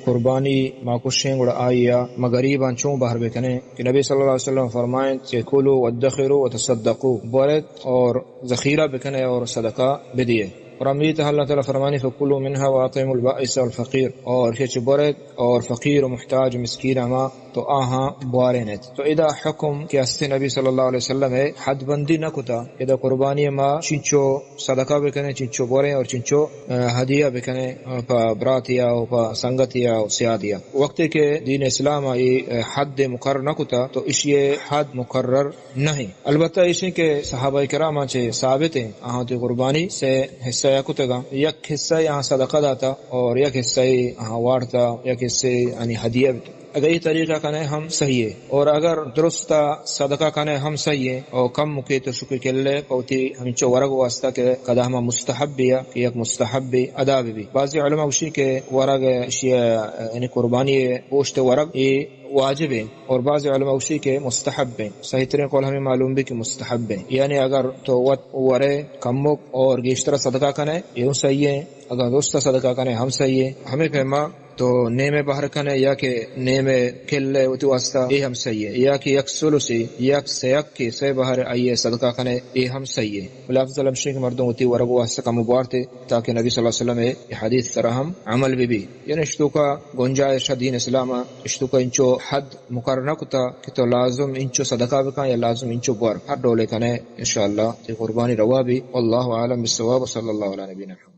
قربانی ما کشیں گڑا آئی ءَ ما غریباں چون بہر بکنیں کہ نبی صلی اللہ علیہ وسلم فرمائیں کہ کلوا وادخروا وتصدقوا، بورت اور ذخیرہ بکنے اور صدقہ بدیے۔ اور امی تہ اللہ تعالی فرمانی فکلوا منها واطعموا البائس والفقیر، اور کہ چہ بورت اور فقیر و محتاج و مسکین ہما تو آہاں بوارینت۔ تو ادا حکم کہ است نبی صلی اللہ علیہ وسلم ءَ حد بندی نہ کتا، ادا قربانی ما چنچو صدقہ بکنیں، چنچو بوریں اور چنچو، آ، ہدیہ بکنیں، آ، پہ براتیا و پہ سنگتیا و سیادیا۔ وقتی کہ دین اسلام ءَ اے، آ، حد مقرر نہ کتا تو اشی حد مقرر نہیں۔ البتہ ایشیں کہ صحابہ کرام چہ ثابت ہیں، آہاں تی قربانی سے حصہ یا کتگا، یک حصہ آہاں صدقہ داتا اور یک حصہ آہاں وارتا، یک حصہ یعنی ہدیہ بیتا۔ اگر یہ طریقہ کنے ہم صحیح ہے، اور اگر درست صدقہ کنے ہم صحیح ہے، اور کم مکے تو شکر کلے پوتی ہمچو ورگ واسطہ کہ کدا ہما مستحب یا کہ یک مستحب ادا بھی۔ بعضی علماء گوشی کہ ورگ شیء یعنی قربانی گوشت ورگ یہ واجب ہے، اور بعض علماء گوشی کہ مستحب ہیں۔ صحیح ترین قول ہمیں معلوم بھی کہ مستحب ہیں، یعنی اگر تو وت ورے کمک اور گیشتر صدقہ کنے، یہ صحیح ہے۔ اگر درست صدقہ کنے ہم صحیح ہے۔ ہمیں پیما تو نیمے بہر کنے یا کہ نیمے کلے وتی واسطہ، یہ ہم صحیح ہے، یا کہ یک ثلثی، یک سیک کے سے بہر آئیے صدقہ کنے، یہ ہم صحیح ہے۔ بلے افضل ہمشی کہ مردم وتی ورگ واسطہ کم بوارتے، تاکہ نبی صلی اللہ علیہ وسلم یہ حدیث سرا ہم عمل بھی بھی۔ یعنی اشتوکا گنجائش دین اسلام، اشتوکا انچو حد مقرر نہ کتا کہ تو لازم انچو صدقہ بکن یا لازم انچو بور، ہر ڈولے کنے انشاءاللہ تی قربانی روا بھی۔ واللہ اعلم بالصواب، وصلی اللہ علی نبینا محمد۔